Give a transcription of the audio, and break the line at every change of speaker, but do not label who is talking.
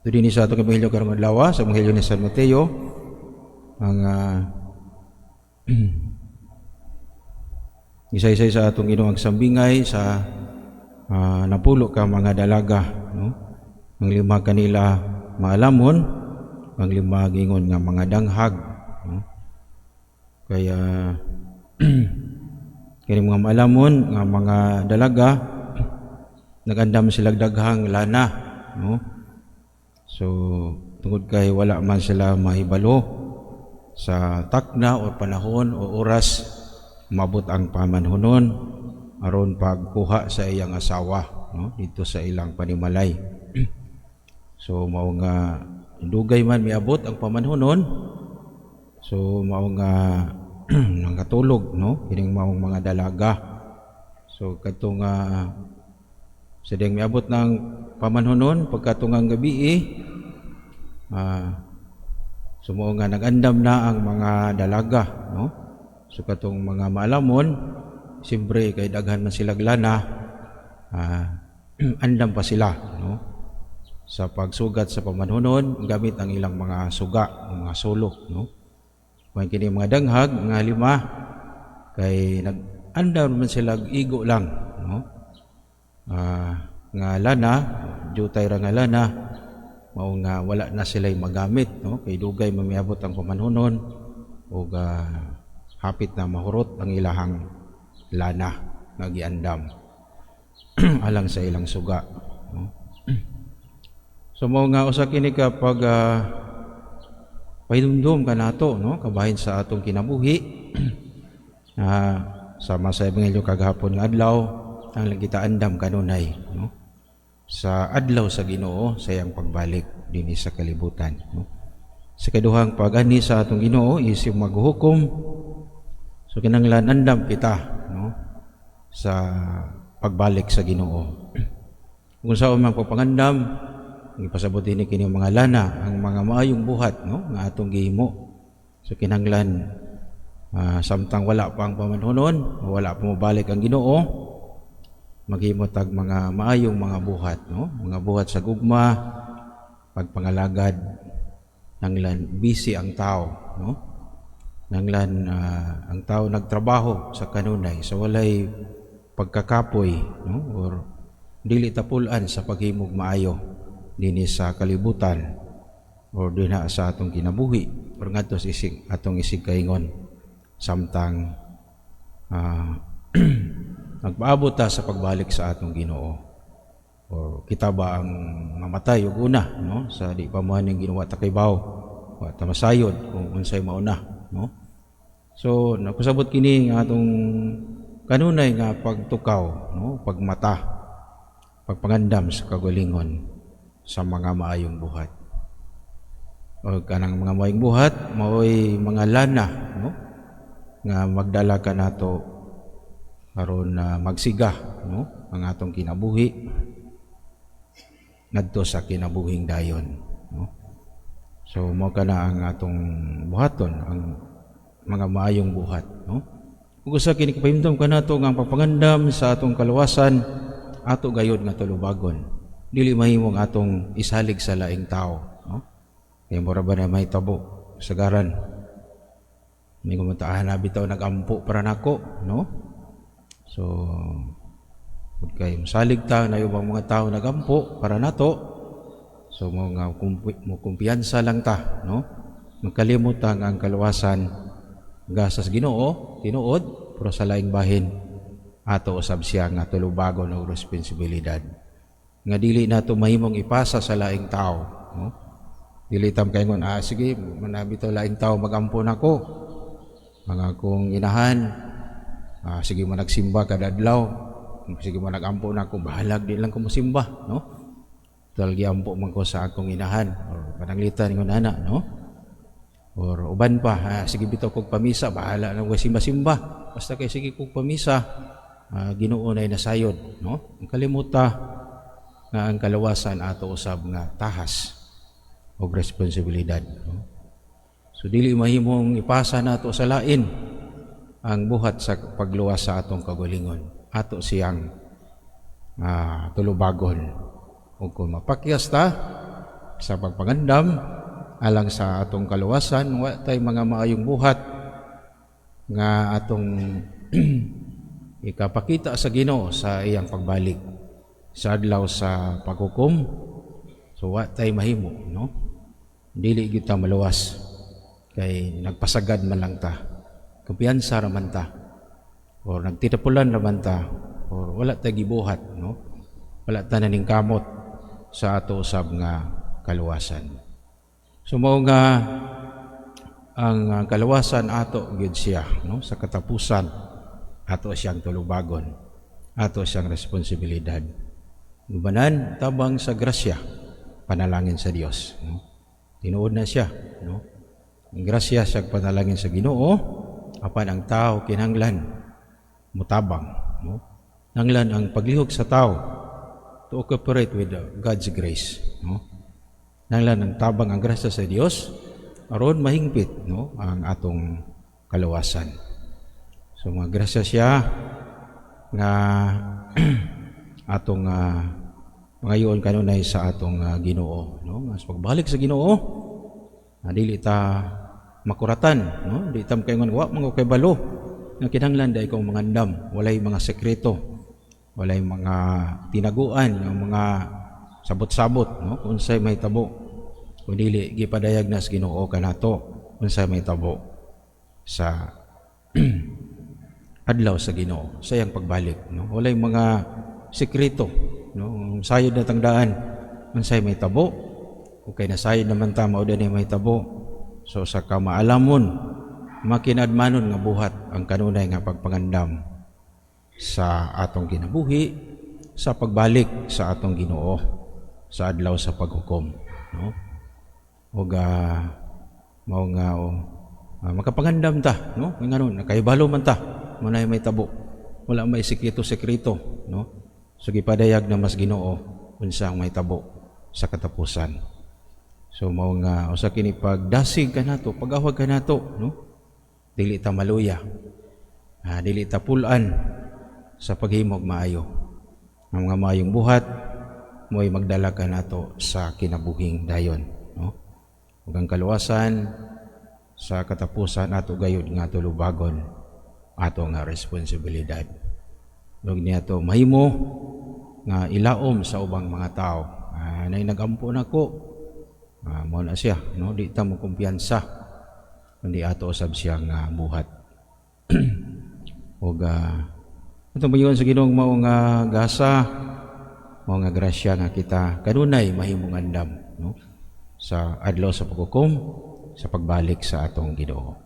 Ito din sa atong ebanghelyo karong adlaw, sa Ebanghelyo ni San Mateo, ang gisaysay sa atong Ginoo ang sambingay sa napulo ka mga dalaga, no? Ang lima kanila maalamon, ang lima gingon nga mga danghag, no? Kaya kini mga maalamon nga mga dalaga, nagandam sila daghang lana, no? So tungod kay wala man sila mahibalo sa takna o panahon o oras mabot ang pamanhunon aron pagkuha sa iyang asawa, no, dito sa ilang panimalay. So mao nga dugay man miabot ang pamanhunon, so mao nga nangatulog, no, kining maong mga dalaga. So kadtong sa diyang miabot ng pamanhunon pagkatungang gabi, so mao nga nagandam na ang mga dalaga, no? So katong mga maalamon, siyempre kay daghan man sila lana, andam pa sila, no, sa pagsugat sa pamanhunon gamit ang ilang mga suga, ang mga sulok, no? Kung kini mga danghag nga lima, kay nag-andam man sila igo lang, no, nga lana, jutay ra nga lana, mao nga wala na sila magamit, no, kay dugay mamiabot ang pamanhunon ug hapit na mahurot ang ilahang lana nga giandam alang sa ilang suga, no? So mao nga usa kini ka pag pahinumdum kanato, no, kabahin sa atong kinabuhi na sama sa ebanghelyo kagahapon nga adlaw, ang kita andam kanunay, no, sa adlaw sa Ginoo, sa iyang pagbalik dinhi sa kalibutan, no? Sa kaduhang pag-anhi sa atong Ginoo isip maghukom, so kinahanglan andam kita, no, sa pagbalik sa Ginoo. Kung saan man pagpangandam, ipasabot dinhi kini mga lana, ang mga maayong buhat, no, nga atong gihimo. So kinahanglan samtang wala pa ang pamanhunon, wala pa mobalik ang Ginoo, maghimo tag mga maayong mga buhat, no, mga buhat sa gugma, pagpangalagad. Nanglan busy ang tao, no, nanglan ang tao nagtrabaho sa kanunay sa walay pagkakapoy, no, or dili tapulan sa paghimog maayo dinhi sa kalibutan or dinha sa atong kinabuhi or ngadto sa isig atong isig kaingon samtang nagpaabot ta sa pagbalik sa atong Ginoo, or kita ba ang mamatay ug una, no, sa di pa man ning Ginoo ta kaybaw, wa ta masayod kung unsay mauna, no? So napasabot kini nga atong kanunay nga pagtukaw, no, pagmata, pagpangandam sa kagalingon sa mga maayong buhat. O kanang mga maayong buhat mao'y mga lana, no, nga magdala kanato aron na magsiga, no, ang atong kinabuhi ngadto sa kinabuhing dayon, no? So mao kana ang atong buhaton, ang mga maayong buhat, no? Ug usa kini kapahimdom kanato nga ang pagpangandam sa atong kaluwasan ato gayod nga tulubagon. Dili mahimong atong isalig sa laing tao, no? Kay mura ba na mahitabo sagaran may kumanta na bitaw nagampo para nako, no? So kay masalig ta na yung mga tao nagampo para nato. So mo nga mo kumpiyansa lang ta, no? Magkalimot ta nga ang kaluwasan gasas Ginoo, tinuod, pero sa laing bahin ato usab siya nga tulubagon og responsibilidad. Nga dili nato mahimong ipasa sa laing tao, no? Dili tam kaingon, "Ah, sige, manabi to laing tao magampo nako. Mga akong inahan, sige mo nagsimba kada adlaw, sige mo nagampo nako, bahalag di lang ko mosimba, no? Tal giampo man ko sa akong inahan," or pananglitan ingon ana, no? Or uban pa, "Sige bitaw kog pamisa, bahala na ko simba-simba. Basta kay sige kog pamisa, Ginoo nay nasayod," no? Ang kalimuta nga ang kalawasan ato usab nga tahas og responsibilidad, no? So dili mahimong ipasa nato sa lain ang buhat sa pagluwas sa atong kagalingon. Ato siyang tulubagon. Ug kung mapakyas ta, sa pagpangandam alang sa atong kaluwasan, wa tay mga maayong buhat nga atong ikapakita sa Ginoo sa iyang pagbalik sa adlaw sa paghukom. So wa tay mahimo, no? Dili gyud ta maluwas kay nagpasagad man lang ta, kumpiyansa ra man ta, or nagtitapulan ra man ta, or wala tay gibuhat, no? Wala ta naningkamot sa ato usab nga kaluwasan. So mao nga ang kaluwasan ato gyud siya, no? Sa katapusan, ato siyang tulubagon, ato siyang responsibilidad. Gubanan tabang sa grasya, panalangin sa Dios, no? Tinuod na siya, no? Ang grasya sa panalangin sa Ginoo, apan ang tao kinahanglan mutabang, no? Nanglan ang paglihok sa tao to cooperate with God's grace, no? Nanglan ang tabang ang grasya sa Dios aron mahingpit, no, ang atong kaluwasan. So mga grasya siya nga atong mangayoon kanunay sa atong Ginoo, no? Nga sa pagbalik sa Ginoo, dili ta makuratan, no? Di ta makaingon, "Wa man ko kabalo," nga kinahanglan dai kong mangandam. Walay mga sekreto, walay mga tinaguan nga mga sabot-sabot, no, kung unsay mahitabo kung dili gipadayag na sa Ginoo kanato unsay mahitabo sa adlaw sa Ginoo, sa iyang pagbalik, no? Walay mga sekreto, no? Sayod na tang daan unsay mahitabo. Okay, nasayod naman ta mao dinhi mahitabo. So sa kamaalamon, makinadmanon nga buhat ang kanunay nga pagpangandam sa atong kinabuhi sa pagbalik sa atong Ginoo sa adlaw sa paghukom, no? Ug mao nga oh, makapangandam ta, no? Nganon nakahibalo man ta mao nay mahitabo, wala may sekreto-sekreto, no? So gipadayag na mas Ginoo unsa ang mahitabo sa katapusan. So mao nga usa kini pagdasig kanato, pag-awhag kanato, no? Dili ta maluya, dili ta pulan sa paghimog maayo. Ang mga maayong buhat mo'y magdala kanato sa kinabuhing dayon, no? Ug ang kaluwasan sa katapusan ato gayud nga tulubagon, ato nga responsibilidad. Ug niya to mahimo nga ilaom sa ubang mga tao. Nay nagampo nako. Mao na siya, no? Di ta mo kumpiyansa kundi ato usab siya nga buhat. Ug atong pangyoon sa Ginoo mao nga gasa, mao nga grasya nga kita kanunay mahimong andam, no, sa adlaw sa paghukom, sa pagbalik sa atong Ginoo.